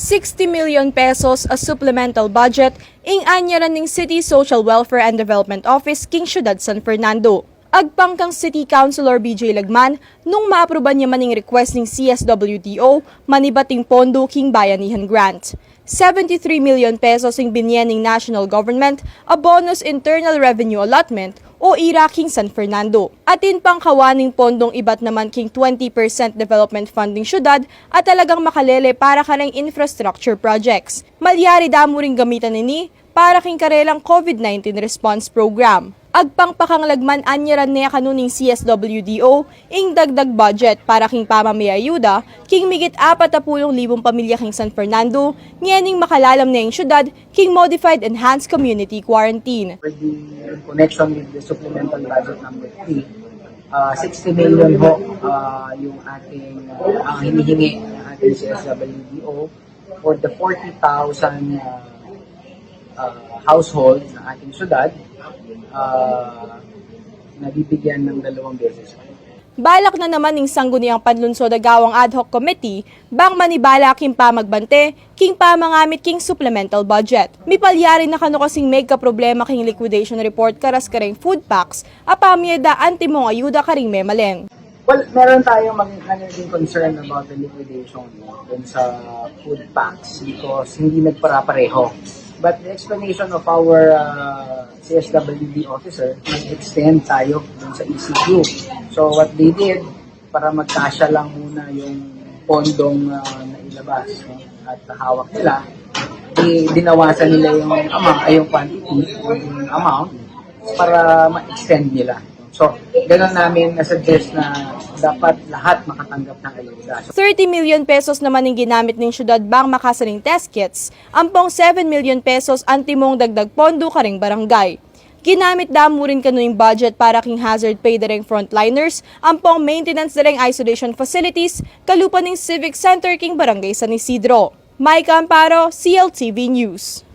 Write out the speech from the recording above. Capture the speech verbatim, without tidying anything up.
Sixty million pesos a supplemental budget ing anyaran ning City Social Welfare and Development Office king Syudad San Fernando. Agpang kang City Councilor B J Lagman, nung maapruban ya man ing request ning C S W D O manibat ing pondo king Bayanihan Grant. Seventy-three million pesos ing binye ning national government a bonus internal revenue allotment o ira king San Fernando. Atin pang kawa ning pondong ibat naman king twenty percent development funding syudad a talagang makalele para kareng infrastructure projects. Malyari da mu ring gamitan ini para king karelang COVID nineteen response program. Agpang pa kang Lagman, anyaran ne kanu ning C S W D O ing dagdag budget para king pamamie ayuda king migit apat a pulung libung pamilya king San Fernando, ngening makalalam ne ing syudad king modified enhanced community quarantine. With the, in connection with the supplemental budget number three, uh, sixty million ho, uh, yung ating, uh, ang hinihingi ng ating C S W D O for the forty thousand, uh, uh, household ng ating syudad, uh, nabibigyan ng dalawang beses. Balak na naman ning Sangguniang Panlunsod a Gawang Ad Hoc Committee bang manibala king pamagbante king pamangamit king supplemental budget. Mipalyari na kanu kasing mekaproblema king liquidation report karas kareng food packs a pamie da antimong ayuda karing memaleng. Well, meron tayong mag- naging concern about the liquidation, no, dun sa food packs because hindi nagparapareho. But the explanation of our, uh, C S W D officer, nag-extend tayo dun sa E C Q. So what they did, para magkasya lang muna yung pondong, uh, nailabas, no, at hawak nila, di, dinawasan nila yung amount, ay, yung quantity, yung amount, para ma-extend nila. So, ganun namin na-suggest na dapat lahat makatanggap ng ayuda. So, Thirty million pesos naman ing ginamit ning syudad bang makasaning test kits, ampong seven million pesos antimong dagdag pondo karing barangay. Ginamit da mu rin kanu ing budget para king hazard pay da reng frontliners, ampong maintenance da reng isolation facilities kalupa ning Civic Center king Barangay San Isidro. Micah Amparo, C L T V News.